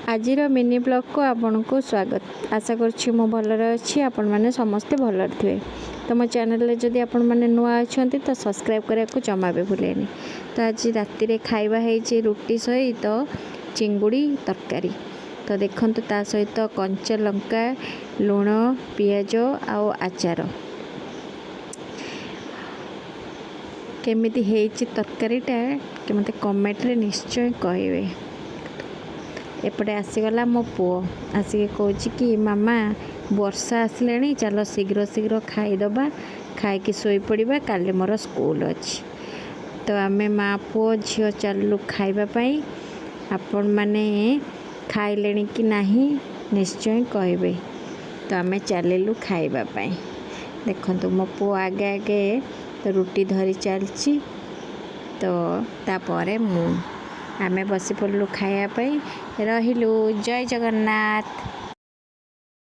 ଆଜିର ମିନି ବ୍ଲଗ୍କୁ ଆପଣଙ୍କୁ ସ୍ୱାଗତ। ଆଶା କରୁଛି ମୁଁ ଭଲରେ ଅଛି, ଆପଣମାନେ ସମସ୍ତେ ଭଲରେ ଥିବେ। ତ ମୋ ଚ୍ୟାନେଲରେ ଯଦି ଆପଣମାନେ ନୂଆ ଅଛନ୍ତି, ତ ସବସ୍କ୍ରାଇବ୍ କରିବାକୁ ଜମା ବି ଭୁଲେନି। ତ ଆଜି ରାତିରେ ଖାଇବା ହେଇଛି ରୁଟି ସହିତ ଚିଙ୍ଗୁଡ଼ି ତରକାରୀ। ତ ଦେଖନ୍ତୁ, ତା ସହିତ କଞ୍ଚା ଲଙ୍କା, ଲୁଣ, ପିଆଜ ଆଉ ଆଚାର। କେମିତି ହେଇଛି ତରକାରୀଟା କି ମୋତେ କମେଣ୍ଟରେ ନିଶ୍ଚୟ କହିବେ। ଏପଟେ ଆସିଗଲା ମୋ ପୁଅ। ଆସିକି କହୁଛି କି, ମାମା, ବର୍ଷା ଆସିଲାଣି, ଚାଲ ଶୀଘ୍ର ଶୀଘ୍ର ଖାଇଦେବା, ଖାଇକି ଶୋଇପଡ଼ିବା, କାଲି ମୋର ସ୍କୁଲ ଅଛି। ତ ଆମେ ମା ପୁଅ ଝିଅ ଚାଲିଲୁ ଖାଇବା ପାଇଁ। ଆପଣମାନେ ଖାଇଲେଣି କି ନାହିଁ, ନିଶ୍ଚୟ କହିବେ। ତ ଆମେ ଚାଲିଲୁ ଖାଇବା ପାଇଁ। ଦେଖନ୍ତୁ, ମୋ ପୁଅ ଆଗେ ଆଗେ ରୁଟି ଧରି ଚାଲିଛି, ତ ତାପରେ ମୁଁ। ଆମେ ବସି ପଡ଼ିଲୁ ଖାଇବା ପାଇଁ। ରହିଲୁ, ଜୟ ଜଗନ୍ନାଥ।